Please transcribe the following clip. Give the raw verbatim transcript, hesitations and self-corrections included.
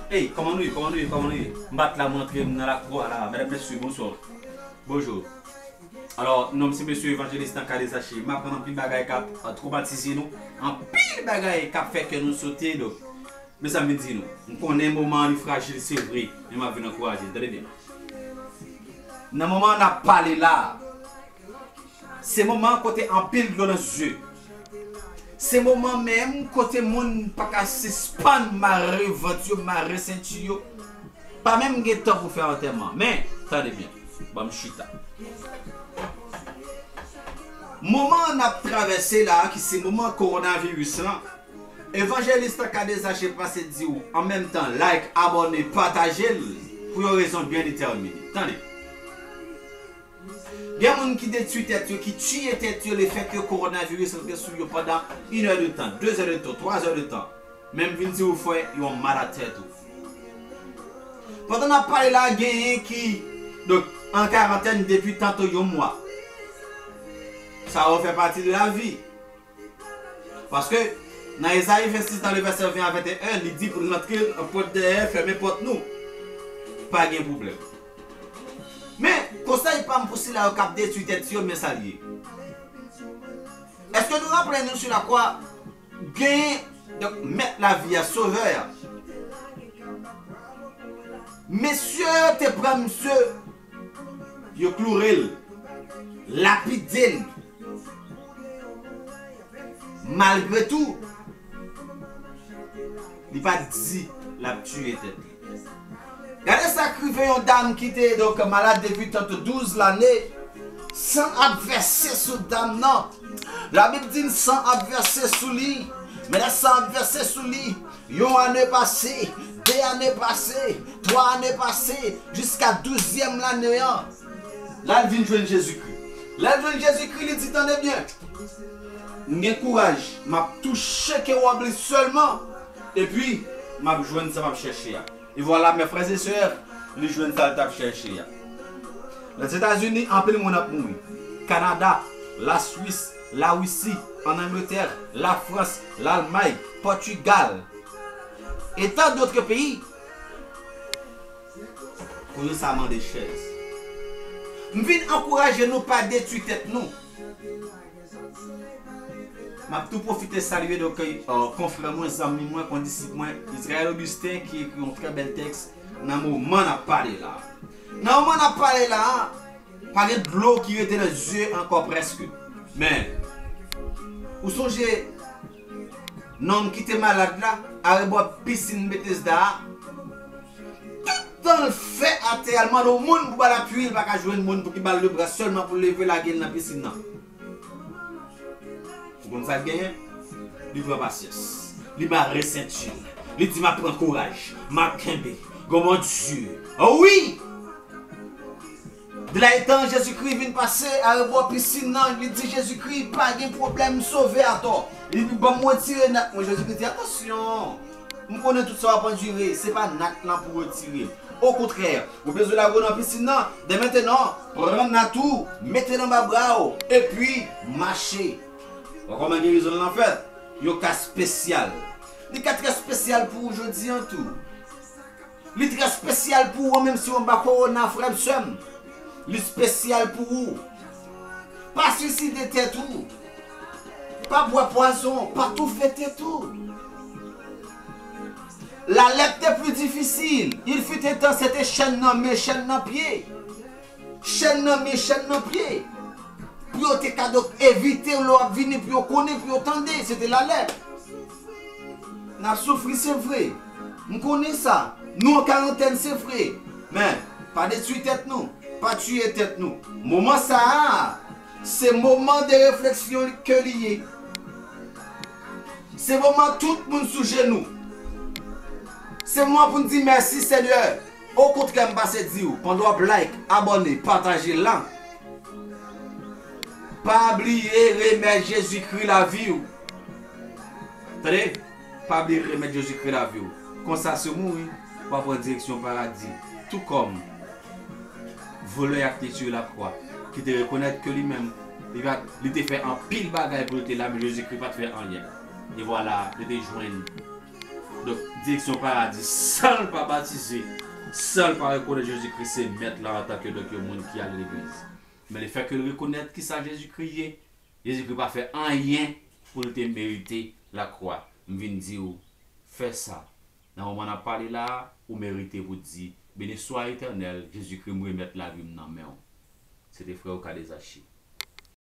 Hey, kòman nou ye? Kòman nou ye? Kòman nou ye? M bat la, m antre, m nan lakou a la. Medam, mesye, bonswa. Bonjou. Alò, non m se mesye Evanjelis nan Kade Zache. M aprann anpil bagay k ap, euh, twomatize nou. Anpil bagay k ap fè kè nou sote. Donk, men sa m vin di nou. M konnen moman an li frajil, se vre. Men m ap vin ankouraje n. Tande byen. Nan moman an n ap pale la, se moman kote anpil dlo nan zye. Se moman menm kote moun pa ka sispann mare vant yo, mare senti yo. Pa menm gen tan pou fè antèman. Men, tande byen. Ban m chita. Moman n ap travèse la, ki se moman kowonaviris lan, Evanjelis Tacadé Zaché pase di w, an menm tan, like, abòne, pataje l, pou yon rezon byen detèmine. Tande. Gen moun ki detwi tèt yo, ki tiye tèt yo, lefètke kowonaviris antre sou yo pandan inè de tan, dezè de tan, twazè de tan. Men m vin di w, frè, yon mal a tèt ou. Pandan n ap pale la, genyen ki, donk, an karantèn depi tanto yon mwa. Sa yo fè pati de lavi. Paske nan Ezayi vennsis, nan le vèsè ven a venteyen, li di pou n rantre nan pòt dèyè, fèmen pòt nou. Pa gen pwoblèm. Men, konsèy pa m pou sila yo k ap detwi tèt yo, men sa l ye. Èske nou raple nou sou lakwa, genyen, donk, mèt lavi a, sovè a? Mesye yo te pran misye, yo kloure l, lapide l. Malgre tou, li pa t di l ap tiye tèt li. Gade sa k rive yon dam ki te, donk, malad depi tanto douz lane. San ap vèse sou dam nan. Labib di n san ap vèse sou li. Men lè san ap vèse sou li, yon ane pase, de ane pase, twa ane pase, jiska douzyèm lane an. La l vin jwenn Jezikri. Lè l jwenn Jezikri, li di, tande byen, m gen kouraj, m ap touche ke wòb li sèlman, epi m ap jwenn sa m ap chèche a. E vwala, mes frères et sœurs, li jwenn sa l t ap chèche a. Lèzetazini, anpil moun ap mouri. Kanada, Laswis, Larisi, ann Angletè, Lafrans, Lalmay, Pòtigal, e tan dòt peyi. Koze sa mande chèz. M vin ankouraje nou pa detwi tèt nou. M ap tou pwofite salye, donk, euh, konfrè mwen, zanmi mwen, kondisip mwen, Israël Augustin, ki ekri yon trè bèl tèks nan moman n ap pale la. Nan moman n ap pale la, pa gen dlo ki rete nan zye ankò prèske. Men, ou sonje nonm ki te malad la, arebò pisin Betesda a, tout tan l fè atè a, l mande yon moun pou ba l apui, l pa ka jwenn moun pou ki ba l lebra sèlman pou l leve lage l nan pisin nan. Ou konn sa l genyen? Li pran pasyans. Li mare senti l. Li di, "M ap pran kouraj. M ap kenbe. Gon Bondye." O wi! De la etan Jezikri vin pase arebò pisin nan, li di Jezikri, "Pa gen pwoblèm, m sove atò. Epi ban m retire nat mwen." Jezikri di, "Atansyon! M konnen tout sa w ap andire, se pa nat lan pou retire. Okontrè, ou bezwen lage w nan pisin nan, dèmentenan, pran nat ou, mete l anba bra w, epi mache." Ou wè kòman gerizon lan fèt? Yon ka espesyal. Li ka trè espesyal pou ou jodi an tou. Li trè espesyal pou ou, menm si w anba kowona, frè m, sè m. Li espesyal pou ou. Pa swiside tèt ou. Pa bwè pwazon, pa toufe tèt ou. La lèp te pli difisil. Il fut un temps, se te chèn nan men, chèn nan pye. Chèn nan men, chèn nan pye. Pou yo te ka donk evite w lè w ap vini, pou yo konnen, pou yo tande, se te la lèp. N ap soufri, se vre. M konnen sa. Nou an karantèn, se vre. Men, pa detwi tèt nou. Pa tiye tèt nou. Moman sa a, se moman de refleksyon ke li ye. Se moman tout moun sou jenou. Se moman pou n di, "Mèsi, Senyè." Okontrè, m pase di w, pandan w ap like, abòne, pataje la, pa bliye remèt Jezikri lavi w. Tande? Pa bliye remèt Jezikri lavi w. Konsa, si w mouri, w ap pran direksyon paradi. Tou kòm volè a ki te sou lakwa, ki te rekonèt ke li menm, li pa, li te fè anpil bagay pou li te la, men Jezikri pa t fè anyen. E vwala, li te jwenn Donk, direksyon paradi, san l pa batize, san l pa rekonèt Jezikri se Mèt la antanke donk yon moun ki al legliz. Men lefètke l rekonèt ki sa Jezikri ye, Jezikri pa fè anyen pou l te merite lakwa. M vin di w, fè sa. Nan moman n ap pale la a, ou merite pou di, Beni swa Etènèl, Jezikri, m remèt lavi m nan men w. Se te frè w Kadezachi.